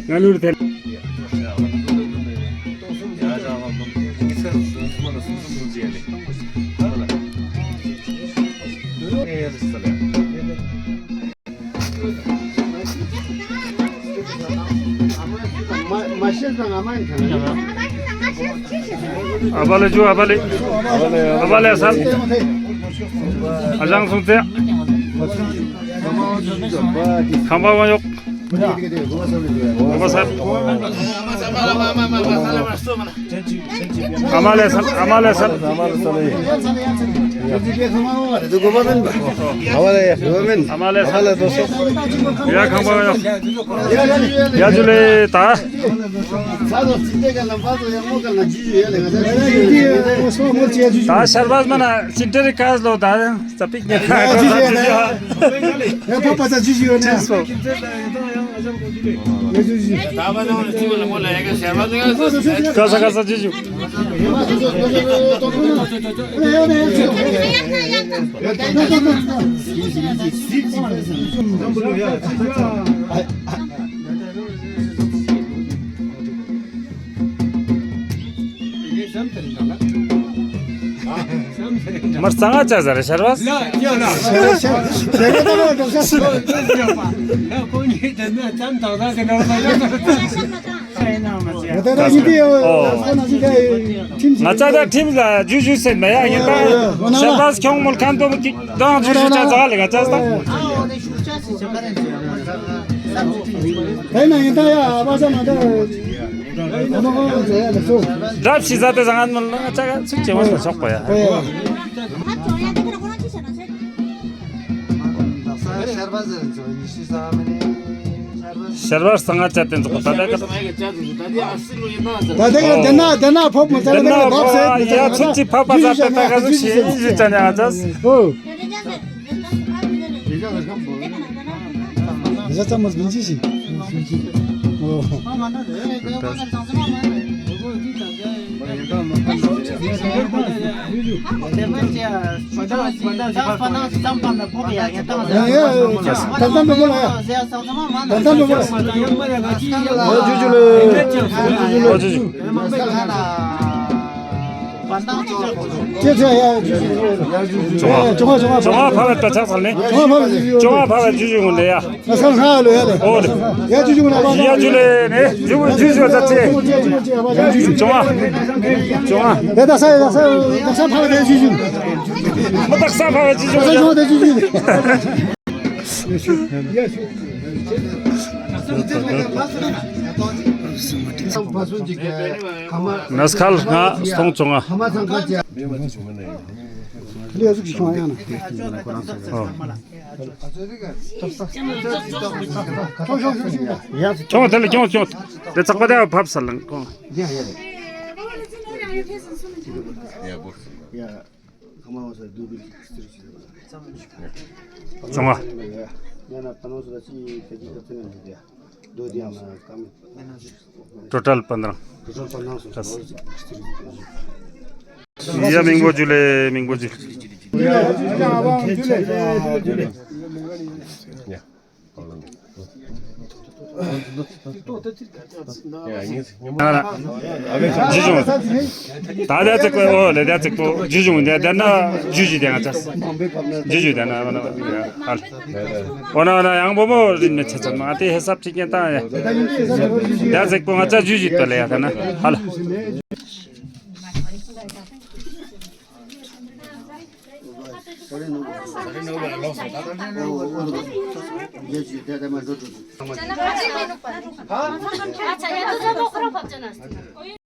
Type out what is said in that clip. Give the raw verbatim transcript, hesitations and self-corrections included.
ང་ལུར་ཐལ། ཨ་བ་ལེ་ཇུ། ཨ་བ་ལེ། ཨ་བ་ལེ་སལ། ཨ་ཞང་སུང་ཙེ། ཁམས་པ་དབང་གཡོག། ཨ་བ་སལ། ཨ་མ་ལེ་སལ། ཨ་མ་ལེ་སལ། ཨ་མ་ལེ་སལ། ཨ་མ་ལེ་སལ། ཡ་ཁམས་པ་དབང་གཡོག། ཡ་ཇུ་ལེ་ད། ད་ཤར་བ་མ་ན་སིན་ཏེ་རི་ཀ་ལོ་ད་ཙ་པིག་ཉེ་ཁ་ཁོ་ས་ཇུ་ཇུ་ཡ། ཕ་པ་ས་ཇུ་ཇུ་ཡོད་ནས། ཀ་ས་ཀ་ས་ཇུ་ཇུ། མར་གཙང་ང་ཅག་ཟེར་ཤར་བ། ང་ཅག་ད་ཁྲིམས་ལ་ཇུ་ཇུ་ཟེར་མེད་ཡ། ཡིན་ད་ཤར་བ་ཁྱོང་མོལ་ཁན་དོ་མོ་ཀི་དང་ཇུ་ཇུ་ཅག་ཟ་ལེ་ང་ཅག་ད། དེ་ན་ཡིན་ད་ཡ་ཨ་བ་ས་ན་ད། སྒྲ་ཕྱི་ས་དེ་ཟ་ང་མོལ་ང་ཅག་ཚིག་ཅེ་མོ་ཟ་ཆོག་པ་ཡ། ཤར་བ་གཙང་ང་ཅག་དེ་ཚོ་ད་ད་ག་ད་དེ་ག་དེ་ན་དེ་ན་ཕོབ་མ་ཚར་དེ་ན་ཕོབ་ཡ་ཚིག་ཅིག་ཕ་པ་ས་དེ་ད་ག་ཟུག་ཤེས་ཡིན་ཅ་ཉ་ང་ཅག། ཨོ། ཡ་ཙམ་མ་སྨིན་ཅི་ཞིག་ཨོ། ཡ་ཡ་ཡ། ད་ཙམ་པོ་ལ་ཡ། ད་ཙམ་པོ་ལ། ཨོ་ཇུ་ཇུ་ལེ། ཨོ་ཇུ་ཇུ། ཁྱེད་ཚོ་ཡ་ཇུ་ཇུ། ཇོ་ང་ཇོ་ང་ཇོ་ང་ཕ་བ་ད་ཆགས་ཚར་ནས། ཇོ་ང་ཕ་བ་ཇུ་ཇུ་ངོ་ལེ་ཡ། ང་ས་ང་ལོ་ཡ་ལེ། ཨོ་ལེ། ཡ་ཇུ་ཇུ་ང་ལ་ཡ་ཇུ་ལེ་ནས་ཇུ་ཇུ་ཇུ་ད་ཚེ། ཇོ་ང་ཇོ་ང་། ཡ་ད་ས་ཡ་ད་ས་ད་ས་ཕ་བ་ད་ཇུ་ཇུ། མ་ད་ས་ཕ་བ་ཇུ་ཇུ། ད་ས་ཇོ་ང་ད་ཇུ་ཇུ། ནས་ཁལ་ལྔ་སྟོང་བཅོ་ལྔ། ཁྱོད་དེ་ལ་ཁྱོད་ཁྱོད་དེ་ཚགས་པ་དེ་ཕབ་ས་ལ་ཁོང་། བཅོ་ལྔ། ཊོ་ཊལ་པ་ནང་། ཡ་མིང་པོ་ཇུ་ལེ་མིང་པོ་ཇུ། ཇུ་ཆུང་། ད་ལྟ་ཙིག་པོ་འོ་ལེ་ད་ཙིག་པོ་ཇུ་ཆུང་། ད་ད་ན་ཇུ་ཇི་དེ་ང་ཚ་ཇུ་ཇི་དེ་ན་ཨ་ལ་འོ་ན་ན་ཡང་བོ་མོ་རིན་མེད་ཚེ་ཚར་མ་དེ་ཧེ་སབ་ཅིག་ཉན་ཏང་ཡ། ད་ཙིག་པོ་ང་ཚ་ཇུ་ཇི་ཏོ་ལེ་ཡ་ད་ན་ཧ་ལ།